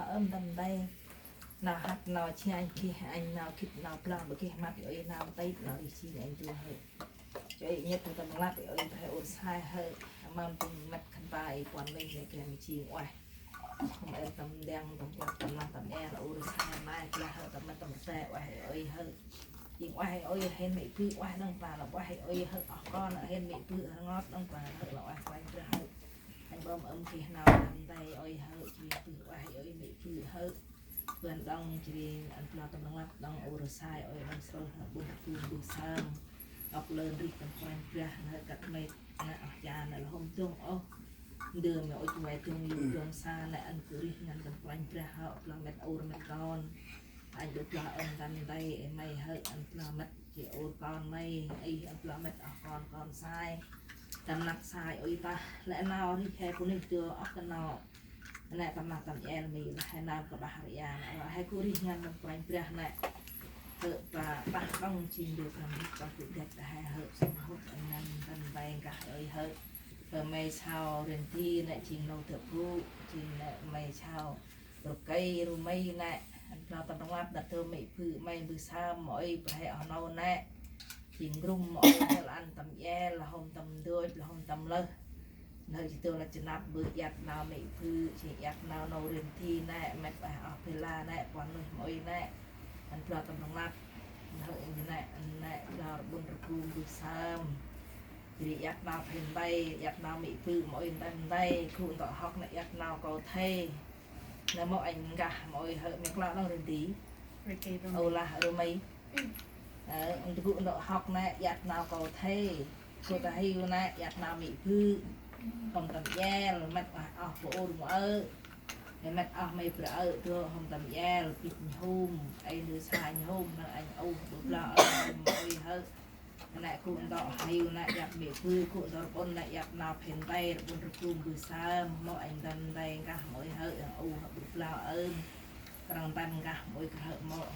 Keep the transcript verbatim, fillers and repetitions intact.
blah ơm tâm ntai. Nau hăt nau chianh geh anh nau gĭt nau blah bơ geh măt ơi nau tĭt nau rih jêng anh du hơi. Ơi nhêt tâm lăp ơi Brah ur sai hơi. Mâm tâm măt khân pă ơi puăn lêng lêng khen jêng ueh. Tâm ơi tâm ndeng tâm puăn tâm lăng tâm e nau ur sai mai blah hơi tâm măt tâm rse ueh ơi hơi. Jêng ueh ơi hên mê̆ bư ueh nâng pa lăp ueh ơi hơi oh kon hên mê̆ bư rngot nâng pa hơi lăp ueh Kôranh Brah hơi. Anh bơm ơm geh nau tâm ntai ơi hơi jêng bư ueh ơi mê̆ bư hơi. Bơh đŏng jêh ri ăn blah tâm rnglăp đŏng ur sai ơi đŏng srôl ƀon rgum bơh sơm. Ŏk lơn rih tâm Kôranh Brah nơh kăt mê nă oh cha nă lhôm dŏng ôh. Ndơ mê ôch vay dŏng yu dŏng sa nă ăn gŭ rih ngăn tâm Kôranh Brah hŏ blah măt ur măt kon. Anh ƀư blah ơm tâm ntai ê may hơi ăn blah măt jêh ur kon may ih ăn blah măt oh kon kon sai. Tâm năk sai ơi tah lĕ nau rih he bunuyh dơ ŏk kơ nau. Nĕ tâm năk tâm el mi lah he nau kơ bah ria nă lah he gŭ rih ngăn tâm Kôranh Brah nă. Hơi pa bah đŏng jêng dơ tâm rih pa gŭ găch lah he hơi sâm hŭt ngăn tâm ntai gah ơi hơi. Hơi may sau rin thi nă jêng nô tơ bu jêng nă may sau. Rơkơi rơmay nĕ, ăn blah tâm rnglăp đăt dơ mê̆ bư may bư sơm, mâu ơi bơh he oh nô nĕ. Jêng rŭm mâu ơi bơh lăn tâm el, lơhôm tâm ndôch, lơhôm tâm lơh. Nơh jêh dơ lah jơnăp bơh iăt nau mê̆ bư, jêng iăt nau nô rin thi nĕ, măt bơh oh bê la nĕ, puăn nuih mâu ơi nĕ. Ăn blah tâm rnglăp, nơh ơi nĕ, ăn nĕ, blah rƀŭn rgum bư sơm. Jêh ri iăt nau phên ntai, iăt nau mê̆ bư mâu ơi ntai ntai, gŭ ntŏ hŏk nĕ iăt nau kâu thê. Nă mâu anh gah mâu ơi hơi mê klă đŏng rin thi. Ơ lah rơmay. Ơ, gŭ ntŏ hŏk nĕ iăt nau kâu thê. Gŭ ta hiu nĕ iăt nau mê̆ bư. Hôm tâm el, măt oh bơ ur mâu ơi. Măt oh may bra ơi dơ hôm tâm el, bĭch nhhôm. Ơi ndơ sa nhhôm, nă anh ôh, ƀư blah ơi, mâu ơi hơi. Nĕ gŭ ntŏ hiu nĕ iăt mê̆ bư, gŭ ntŏ rƀŭn nĕ iăt nau phên ntai, rƀŭn rgum bư sơm, mâu anh tâm ntai gah mâu ơi hơi, ơ, ƀư blah ơi. Krăng tâm gah mâu ơi kơ hơi mâu.